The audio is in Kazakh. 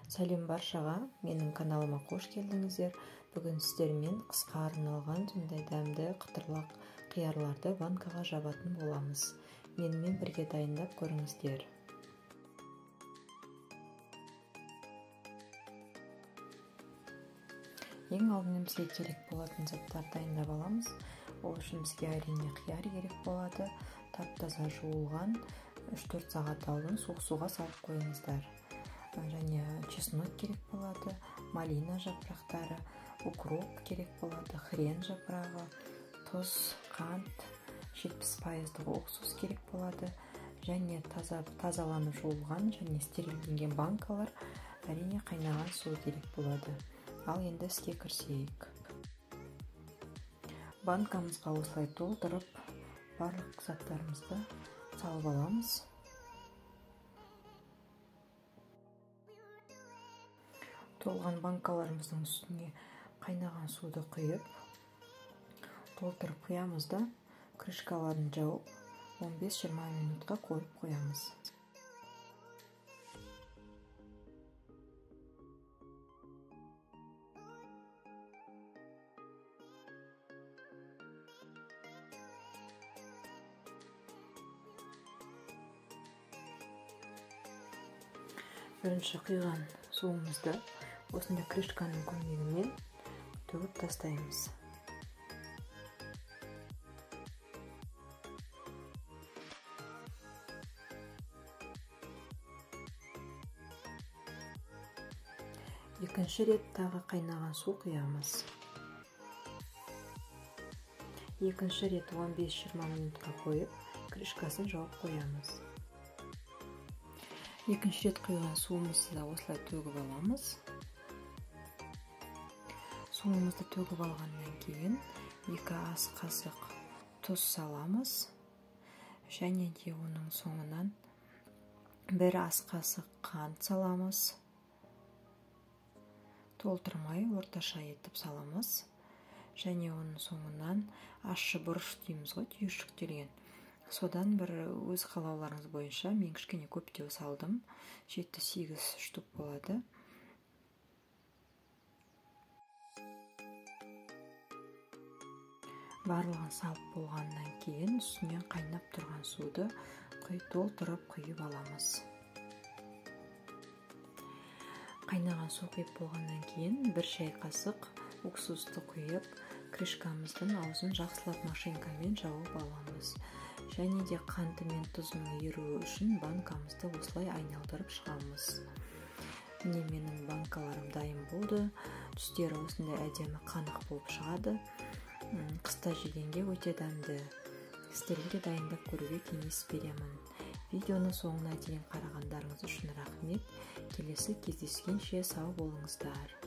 Сәлем баршаға, менің каналыма қош келдіңіздер. Бүгін сіздермен қысқа арналған сондай дәмді қытырлақ қиярларды банкаға жабатын боламыз. Менімен бірге дайындап көріңіздер. Ең алдымен бізге керек болатын заттар дайындап аламыз. Ол үшін бізге әрине қияр керек болады. Тап-таза жуылған 3-4 сағат алдын суық суға салып қойыңыздар. Және чеснок керек болады, малина жапырақтары, укроп керек болады, хрен жапырағы, тұз, қант, 70% уксус керек болады, және тазаланып жуылған және стерилденген банкалар, әрине қайнаған су керек болады. Ал енді іске кірісейік. Банкамызға осылай толтырып, барлық заттарымызды салып аламыз. Толған банкаларымыздың үстіне қайнаған суды құйып, толтырып құямыз да, крышкаларын жауып, 15-20 минутқа қойып қоямыз. Бірінші құйған суымызды осындай крышканың көмегімен төгіп тастаймыз. Екінші рет тағы қайнаған су құямыз. Екінші рет 15-20 минутқа қойып, крышкасын жауып қоямыз. Екінші рет құйған суымызды да осылай төгіп аламыз. Суымызды төгіп алғаннан кейін 2 ас қасық тұз саламыз. Және де оның соңынан 1 ас қасық қант саламыз. Толтырмай орташа етіп саламыз. Және оның соңынан ащы бұрыш дейміз ғой, түйіршіктелген. Содан бір өз қалауларыңыз бойынша мен кішкене көптеу салдым. 7-8 штук болады. Барлығын салып болғаннан кейін үстінен қайнап тұрған суды толтырып құйып аламыз. Қайнаған су құйып болғаннан кейін 1 шай қасық уксусты құйып, крышкамыздың аузын жақсылап машинкамен жауып аламыз. Және де қанты мен тұзының еруі үшін банкамызды осылай айналдырып шығамыз. Міне менің банкаларым дайын болды. Түстері осындай әдемі қанық болып шығады. Қыста жегенге өте дәмді. Сіздерге дайындап көруге кеңес беремін. Видеоны соңына дейін қарағандарыңыз үшін рахмет. Келесі кездескенше сау болыңыздар.